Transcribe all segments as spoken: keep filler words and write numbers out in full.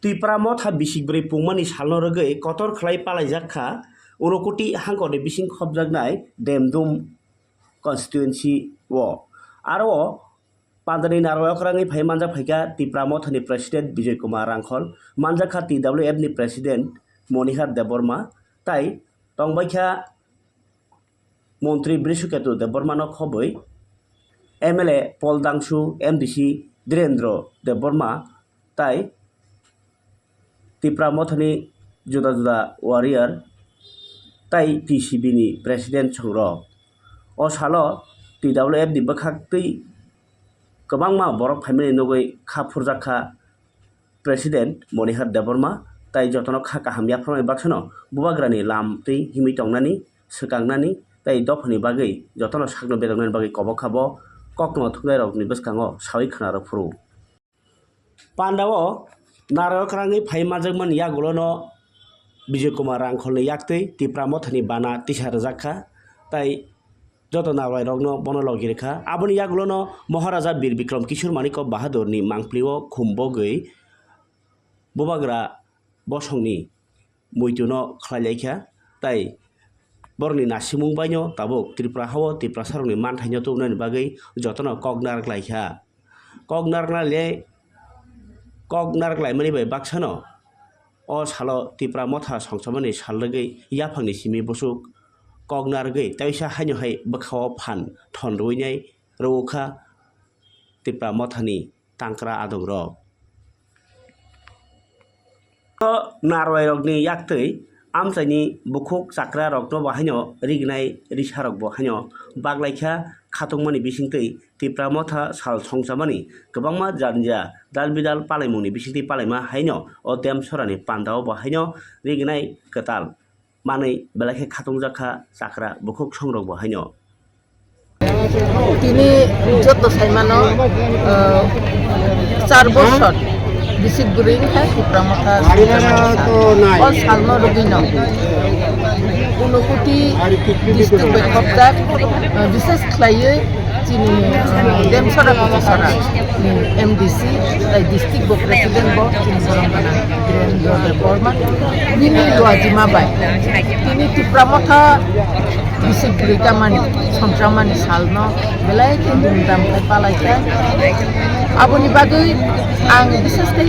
Tipra Motha bisik bwrwi pungmani salno rwgwi kotor khlai palaijak kha Unokoti hangkorni bising khopjaknai Demdum constituency o. Aro o pandani narwai okrangwi phai manjak phaikha Tipra Mothani President Bijoy Kumar Rangkhol, manjak kha T W F ni President Monihar Debbarma, tai tongbaikha Montri Brishuketu Debbarmano khobwi, M L A Paul Dangsu, M D C Dhirendra Debbarma, tai Tipra Mothani juda juda warrior tai T C B ni president songrok. O salo T W F ni bwkhaktwi kwbangma borok phaimani nugwi kha phurjak kha President Monihar Debbarma tai jotono kha kaham yapharmani baksano bubagrani lam twi himwi tongnani, swkangnani tai dophani bagwi jotono sakno bedoknani bagwi kobok kha bo kokno thumnairokni bwskango sawi khwnarok phuru. Pandao narwai okrangwi phai manjakmani yagulono Bijoy Kumar Rangkholni yaktwi Tipra Mothani bana tisa rwjak kha, tai joto narwai rokno bono logi rwkha. Aboni yagulono Maharaja Bir Bikram Kishore Manikya Bahadurni mangpilio khum bogwi bubagra bosongni muituno khlai lai kha, tai borokni nasimung baino tabuk Tripura hao Tiprasarokni manthaino tubunani bagwi jotono kok narwk lai kha. Kok narwkna le, kok narwklaimani bai baksano o salo Tipra Motha songchamani sal rwgwi yaphangni simi bwswk kok narwgwi teisa haino hai bwkhao phan thon rwinai rw kha Tipra Mothani tangkra adongrok. O narwai rokni yaktwi amchaini bukhuk chakra rokno bo haino rignai risa rok bo haino baglai kha khatungmani bisingtwi Tipra Motha sal songchamani kwbangma janja dal bidal palaimungni bisingtwi palaima haino o Demsorani pandao bo haino rignai kwtal manwi belai khe khatungjak kha chakra bukhuk songrok bo haino. Tini joto saimano, ah, char bosor bisik bwrwi wngkha Tipra Motha. O salno rwgwino Unokoti district bai khopjak, ah, bises khlaiwi chini, ah, Demsora Kuchasora ni M D C tai district bo president bo chini borok gana Dhirendra Debbarma bini luajima bai tini Tipra Motha bisik bwrwi tamani, songchamani salno belai khe dhumdham khe palai kha. Aboni bagwi ang bises khe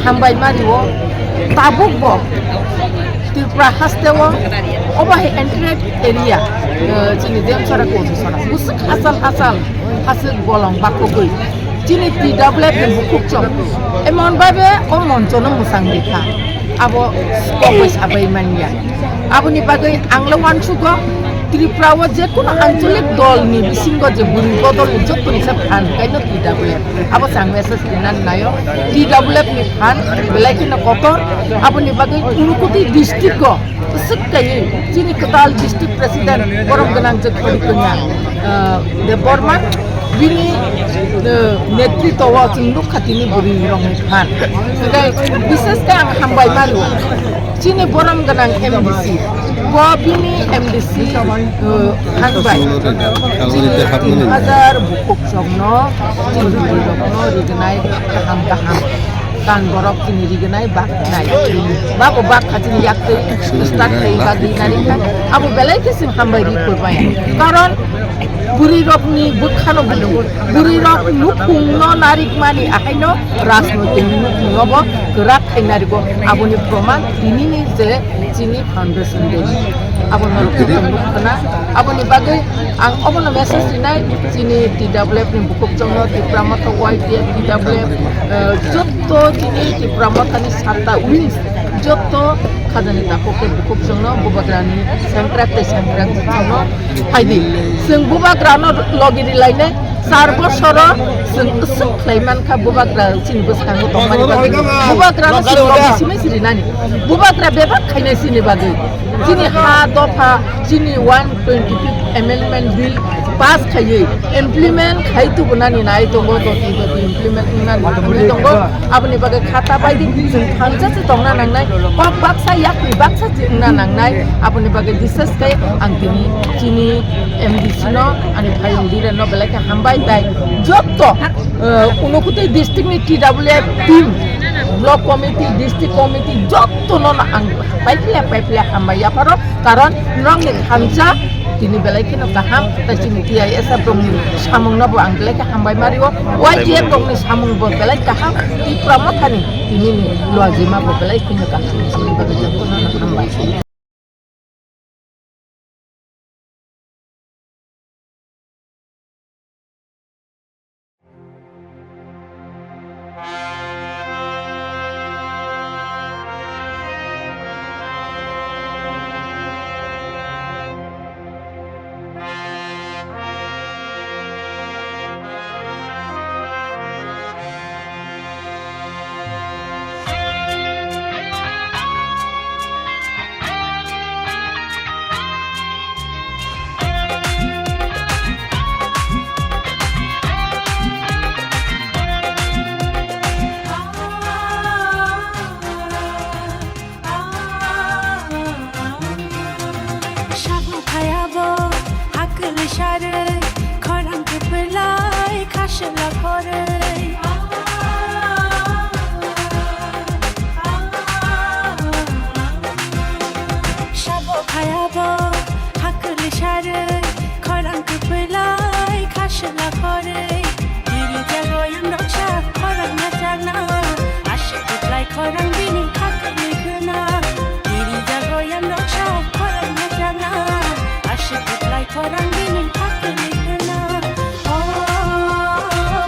hambai ma rio. Tabuk bo Tripura haste o obo hai entire area, eh, chini Demsora Kuchasora busuk hachal hachal hasuk bolong bakugwi chini T W F ni bukhuk chwng emon babe o moncho no mwchang rikha. Abo kok bai sabai manya. Aboni bagwi ang le uansugo Tripura o je kono ancholik dol ni bisingo je bwrwi bodol ni joto ni se phan kaino T W F. Abo chang message rinan nayo T W F ni phan belai kheno kotor. Aboni bagwi Unokoti district o swk kaiwi chini kwtal district president borom gwnang je khori kanya, ah, Debbarma bini, ah, netritwo o chwng nukha tini bwrwi rokni phan. Hwnkhe bises khe ang hambai ma rio. Chini borom gwnang M D C, bo bini M D C, uh, hambai. Chini hazar bukhuk chokno, chini bwrwi rokno rignai kaham kaham. Kan borok chini rignai baknai. Babo bakha chini yaktwi start khai bagwi narikha. Abo belai khe chwng hambai ri kurbai. Karon bwrwi rokni bwkhano bwrwi rok nukhungno narikmani ahaino rajnoitik nukhungno bo kwrak khai narigo. Aboni proman tinini je chini foundation day. Abono rok khna. Aboni bagwi ang obono message rinai chini T W F ni bukhuk chongno Tipra Motha Y T F T W F, eh, jotto chini Tipra Mothani satta wings jotto khajani takhuk tei bukhuk chongno bubagrani sengkrak tei sengkrak chongno phaidi. Chwng bubagrano logi rilainai. Char bosoro chwng swk khlai mankha bubagra chini bwskango tongmani bagwi. Bubagrano chwng logi simai sirinani. Bubagra bebak khainai chini bagwi. Chini ha dopha, chini one twenty fifth amendment bill pass khaiwi implement khai tubunani nai tongo, joti joti implement wngnani thangwi tongo. Aboni bagwi khata baidi chwng thansa se tongna nangnai, kok baksa yakni baksa se wngna nangnai. Aboni bagwi bises khe ang tini chini M D C no, ani phaiyung Dhiren no belai khe hambai tai jotto, eh, Unakoti district ni T W F team Block committee, district committee, jotono no ang paiphle paiphle hambai yapharo, karon norokni thansa tini belai kheno kaham, tei chini T I S F rokni samungno bo ang belai khe hambai mario, Y G F rokni samung bo belai kaham, Tipra Mothani tinini luajima bo belai kheno kaham, chini bagwi jotono no hambai. Sabo phayabo hakli sarwi, khorang kwplai khasla khorwi. Sabo phayabo hakli sarwi, khorang kwplai khasla khorwi. Kiri jago yang roksa khorang na chakna, aswk kwplai khorang bini hakli khna. Kiri jago yang roksa khorang na chakna, aswk kwplai khorang bini hakli khna. O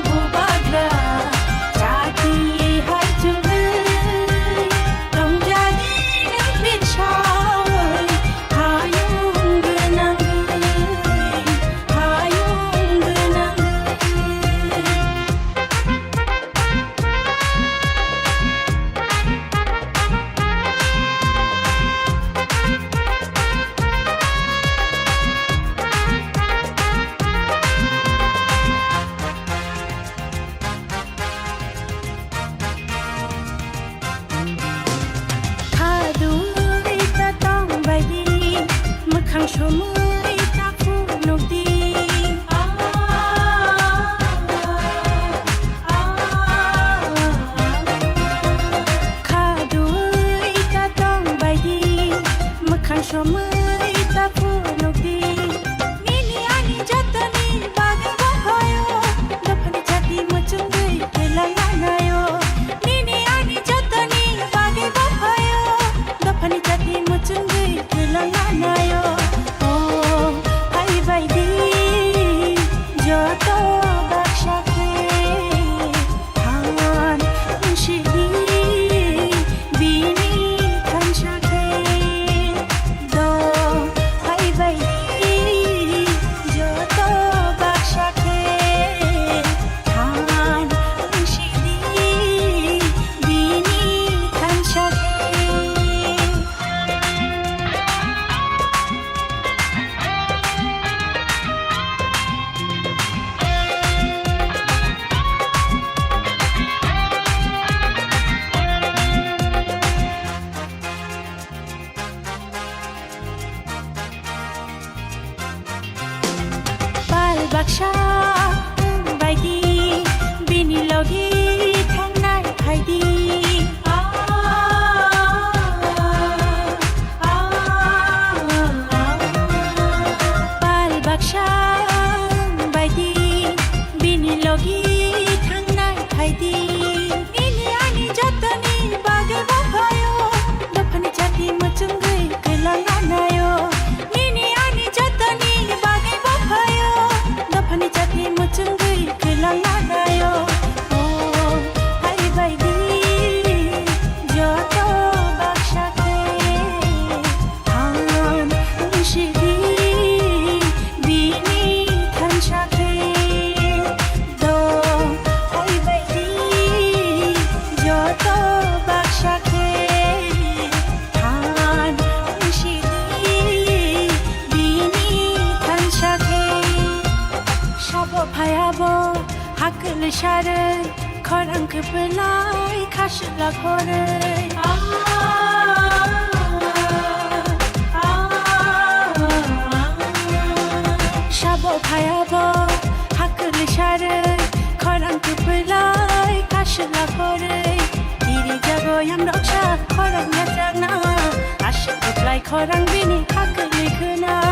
bubagra, chati hai chungwi, tongjani nang pinsawi, hayung gwnangwi, hayung gwnangwi. Khadui ta tong baidi, mwkhang somui ta phunukdi. Khadui ta tong baidi, mwkhang somui ta phunukdi. Nini ani jotoni bagwi bo phaio, dophani chati muchungwi twlang anaio. Nini ani jotoni bagwi bo phaio, dophani chati muchungwi twlang anaio. O hai baidi joto baksa khe. Than wngsidi bini thansa khe, do hai bai di joto baksa khe. Than wngsidi bini thansa khe. Pal baksa wng bai di, bini logi thangnai phai di. Pal baksa wng bai di, bini logi thangnai phai di. Nini ani jotoni bagwi bo phaio, dophani chati muchungwi kwlang anaio. Nini ani jotoni bagwi bo phaio, dophani chati muchungwi kwlang anaio. O hai bai di joto baksa khe. Than wngsidi bini thansa khe, do hai bai di joto baksa khe. Than wngsidi bini thansa khe. Sabo phayabo hakli sarwi, khorang kwplai khasla khorwi. Sabo phayabo hakli sarwi, khorang kwplai khasla khorwi. Kiri Koyang rok sa khorang na chang na. Aswk kwplai khorang bini hakli khna.